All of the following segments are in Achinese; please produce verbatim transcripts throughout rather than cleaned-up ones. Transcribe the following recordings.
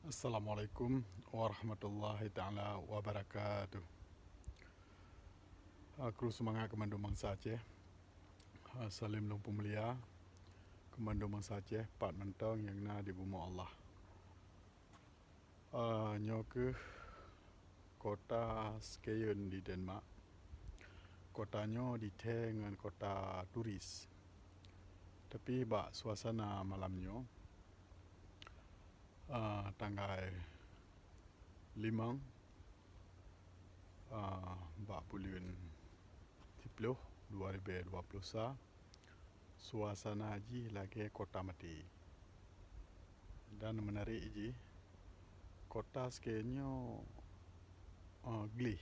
Assalamualaikum warahmatullahi taala wabarakatuh. Ah, kru seumangat keu mandum bansa Aceh. Ah, saleuem lôn peumulia keu mandum bansa Aceh pat mantong nyang na di bumoe Allah. Ah, nyoe kheueh kota Skjern di Denmark. Kota nyoe jithee ngon kota turis. Tapi bak suasana malam nyoe, ah, tanggai limong, ah, bak buleuen siploh dua ribee dua ploh sa, suasana jih lagee kota maté. Dan meunarek jih, kota Skjern nyoe, ah, gleh.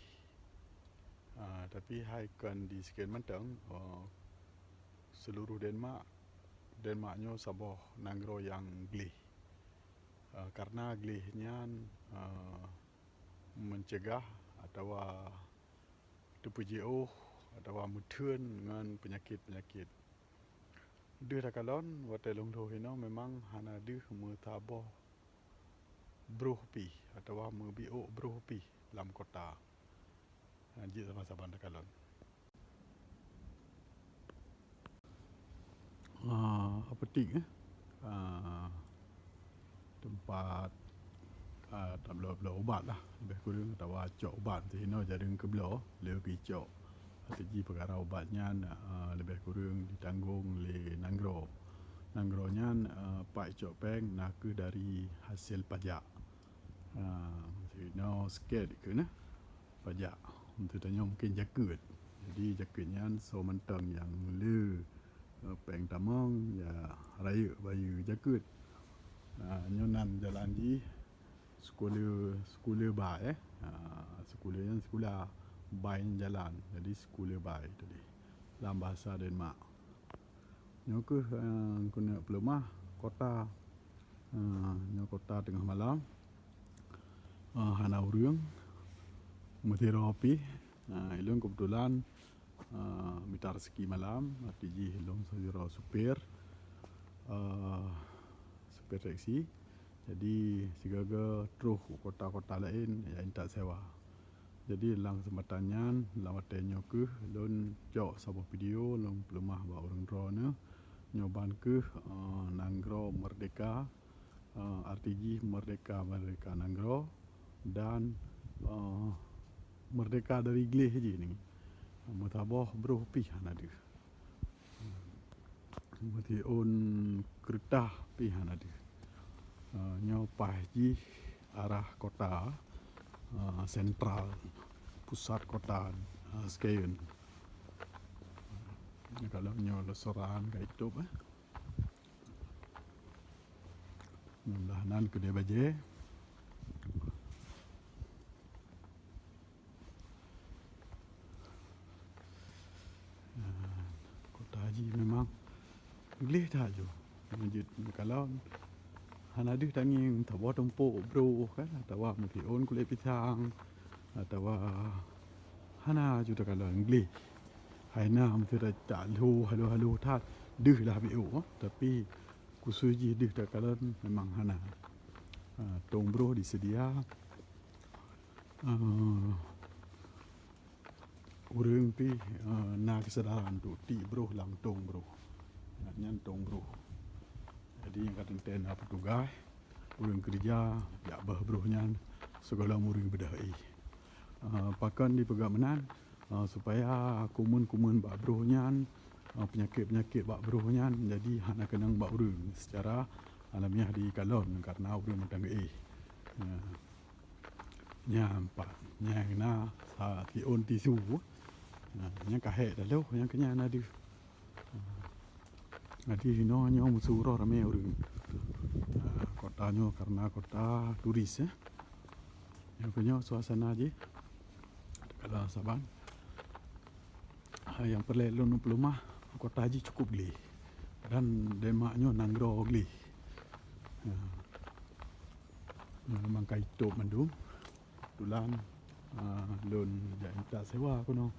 Ah, tapi hai kon di Skjern mantong, ah, seuluruh Denmark, Denmark nyoe saboh nanggroe nyang gleh. Ah, kareuna gleh nyan, ah, meucegah atawa teupeujiôh atawa meutheun ngon peunyakét-peunyakét. Deuh takalon, watee lôn dhoh inoe memang hana deuh meusaboh broh pih atawa meubiôk broh pih lam kota. Ha, jeuet saban-saban takalon. Ah, apotek, eh? Ah, teumpat, ah, tabloe-bloe ubat lah, leubeh kureueng, atawa cok ubat. Teuh inoe jareueng keubloe, lheueh geucok. Até jih peukara ubat nyan, ah, leubeh kureueng jitanggong lé nanggroe. Nanggroe nyan, ah, pat cok péng na kheueh dari hasil pajak. Ah, teuh inoe sket keu na pajak. Untuk tanyoe mungkin jakeuet. Jadi jakeuet nyan soe mantong nyang le, eh, péng tamong, ya rayeuk bayeue jakeuet. Ah, nyoe nan jalan jih Skole, Skole Bai, eh. Ah, sekolah nyan sekolah, bai nyan jalan. Jadi Skole Bai tadi lam bahasa Denmark. Nyoe kheueh, eh, keuneuk peuleumah kota. Eh, nyoe kota teungoh malam. Eh, hana ureueng. Meusidroe pih. Eh, ilôn keubeutulan, eh, mita raseuki malam, até jih ilôn sidroe supir, eh, supir teksi. Jadi, sigoe-goe troh u kota-kota laén, ya intat sewa. Jadi, lam keuseumpatan nyan, lam watée nyoe kheueh lôn cok saboh video lôn peuleumah bak ureuëng droeneuh. Nyoe ban kheueh, eh, nanggroe meurdeka, eh, arti jih meurdeka, meurdeka nanggroe dan, eh, meurdeka dari gleh jih ni. Meusaboh broh pih hana deuh. Meusiôn keureutah pih hana deuh. Eh, nyoe paih jih arah kota, eh, sentral, pusat kota, eh, Skjern. Kalau nyoe leusoran ka itôb, eh. Mudah-mudahan keudeh bajée. Kota jih memang gleh that ju. Meujeuet meukalon hana deuh tangieng saboh tumpôk broh kan, atawa meusiôn kulét pisang, atawa hana ju takalon gleh. Hai na meusiôn ta lho halo-halo that deuh lah biôk, tapi khusus jih deuh takalon memang hana. Ha, tông broh diseudia. Ah, ureuëng pih, ah, na keusadaran untuk tiek broh lam tông broh. Nyan tông broh. Jadi nyang ka teuntée na peutugaih, ureuëng keureuja jak beuh broh nyan sigohlom ureuëng beudôh éh. Ah, pakon dipeugah meunan? Ah, supaya kuman-kuman bak broh nyan, ah, peunyakét-peunyakét bak broh nyan jadi hana keunong bak ureuëng seucara alamiah dikalon karena ureuëng mantong geuéh. Ah. Nyan pat, nyan na sa siôn tisu. Nah, nyan ka hék taloh, nyan keunyan na deuh. Jadi inoe nyoe meusyeuruh ramé ureuëng. Nah, kota nyoe karena kota turis, eh. Nyoe keunyoe suasana jih. Kalau saban. Ah, nyang peureulée lôn peuleumah, kota jih cukup gleh. Dan Denmark nyoe nanggroe gleh. Nah. Nyoe memang ka itôb mandum. Keubeutulan, ah, lôn jak intat sewa keunoe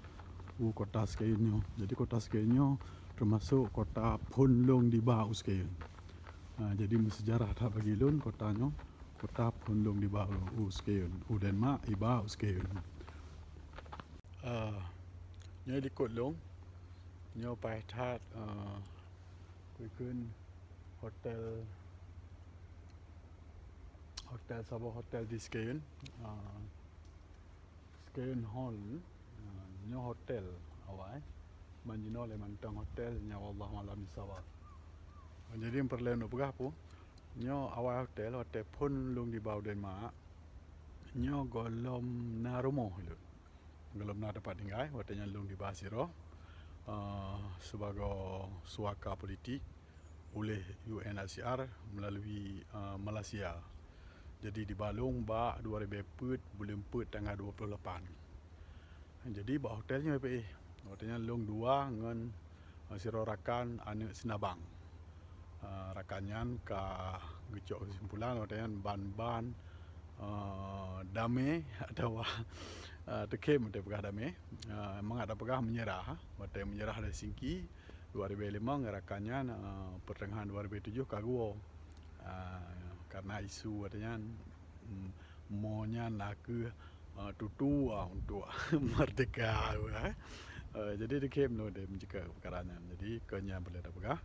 u kota Skjern nyoe. Jadi kota Skjern nyoe teumasok kota phôn lôn diba u Skjern. Ah, jadi meuseujarah that bagi lôn kota nyoe. Kota phôn lôn diba u, u Skeuen, u Denmark iba u Skeuen. Ah, nyoe likot lôn, nyoe paih that, ah, kukheun hotel, hotel saboh hotel di Skeuen, ah, Skeuen Hall. Ah, nyoe hotel awai. Ban jinoe lé mantong hotel nyoe, wallahu alam bisawab. Jadi peureulée neupeugah peue? Nyoe awai hotel, hotel phôn lôn diba u Denmark. Nyoe gohlom na rumoh lôn. Gohlom na teumpat tinggai, watée nyan lôn diba sidroe, eh, sibagoe suaka politik uleh U N H C R meulalu, eh, Malaysia. Jadi diba lôn bak dua ribée peuet buleuen peuet tanggai dua ploh lapan. Jadi bak hotel nyoe pih, watée nyan lôn dua ngon, eh, sidroe rakan aneuëk Sinabang. Eh, rakan nyan ka geucok keusimpulan watée nyan ban-ban, eh, damé atawa, eh, teukhém watée peugah damé. Eh, mangat tapeugah meunyeurah, watée meunyeurah dari Singki, dua ribée limong, rakan nyan, eh, peuteungahan dua ribée tujoh ka geuwoe. Ah, karena isu watée nyan, mm, mo nyan nakeuh, ah, tutu, ah, untuk merdeka, eh. Eh, jadi dikhem lom deh meujika peukara nyan. Jadi kon nyan peureulée tapeugah.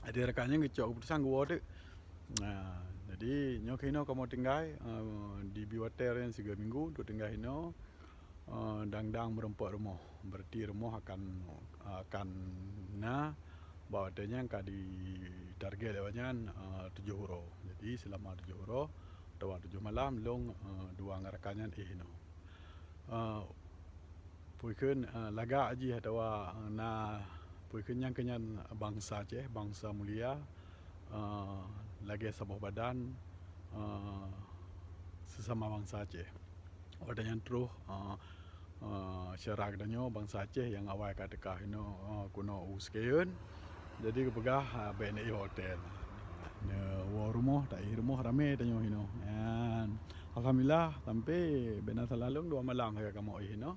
Jadi rakan nyan geucok keuputusan geuwoe teuk. Nah, jadi nyoe keunoe kamoe tinggai, eh, di Biwater nyan sigoe minggu untuk tinggai inoe. Eh, dang-dang meureumpok rumoh. Berarti rumoh akan, akan na, bak watée nyan ka ditarget lé awak nyan, eh, tujoh uroe. Jadi seulama tujoh uroe atawa tujoh malam lôn, eh, dua ngon rakan nyan éh inoe. Eh, peue kheun, eh, lagak jih atawa na peue kheun nyang keu nyan bansa Aceh, bansa mulia, eh, lagée saboh badan, eh, seusama bansa Aceh. Watée nyan troh, eh, eh, syedara geutanyoe bansa Aceh nyang awai ka teuka inoe, eh, keunoe u Skeuen. Jadi geupeugah, eh, bék neuéh hotel. Neuwoe rumoh, taéh rumoh ramé tanyoe inoe. Nyan, alhamdulillah, sampai bék na salah lôn dua malam ka kamoe éh inoe.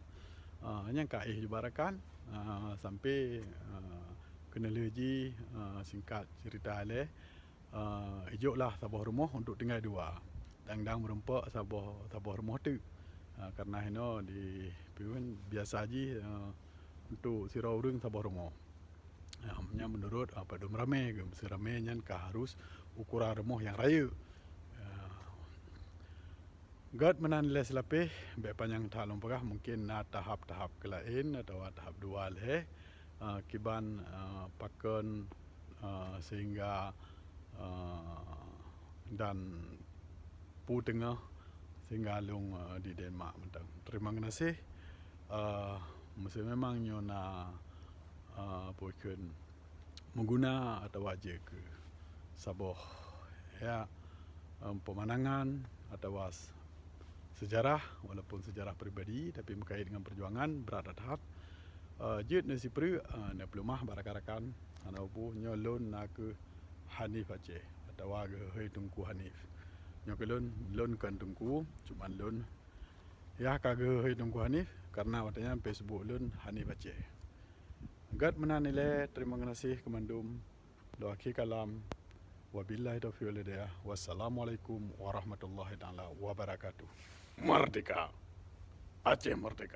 Ah, nyang ka éh jubarakan, ah, sampai, ah, keuneulheueh jih, ah, singkat cerita lé, ah, ijoklah saboh rumoh untuk tinggai dua. Dang-dang meureumpok saboh, saboh rumoh teuk. Ah, karena inoe di Piun biasa jih, ah, untuk sidroe ureuëng saboh rumoh. Ah, nyan meunurot, ah, padum ramé, meuseuramé nyan ka harus ukuran rumoh nyang rayeuk. Ah, Gét meunan ilée seulapéh, bék panyang that lôn peugah, mungkin na tahap-tahap keulaén atawa tahap dua lé, eh, kiban, eh, pakon, eh, sehingga, eh, dan peue teungoh sehingga lôn, eh, di Denmark mantong. Terima geunaséh, eh, meusé memang nyoe na, eh, peue kheun meuguna atawa jeuet keu saboh, ya, em, peumandangan atawa s-, seujarah, walaupun seujarah pribadi, tapi meukait dengan peujuangan brat that-that. Eh, jeuet neusipreuk, eh, neupeuleumah bak rakan-rakan, hana peue nyoe lôn nakeuh Hanif Aceh atawa geuhôi Teungku Hanif. Nyoe keu lôn, lôn kon teungku, cuman lôn yah ka geuhôi Teungku Hanif karena watée nyan Facebook lôn Hanif Aceh. Gét meunan ilée, terima geunaséh keu mandum. Lôn akhé kalam. Wabillahi taufiq wal hidayah. Wassalamualaikum warahmatullahi taala wabarakatuh. Merdeka! Aceh merdeka!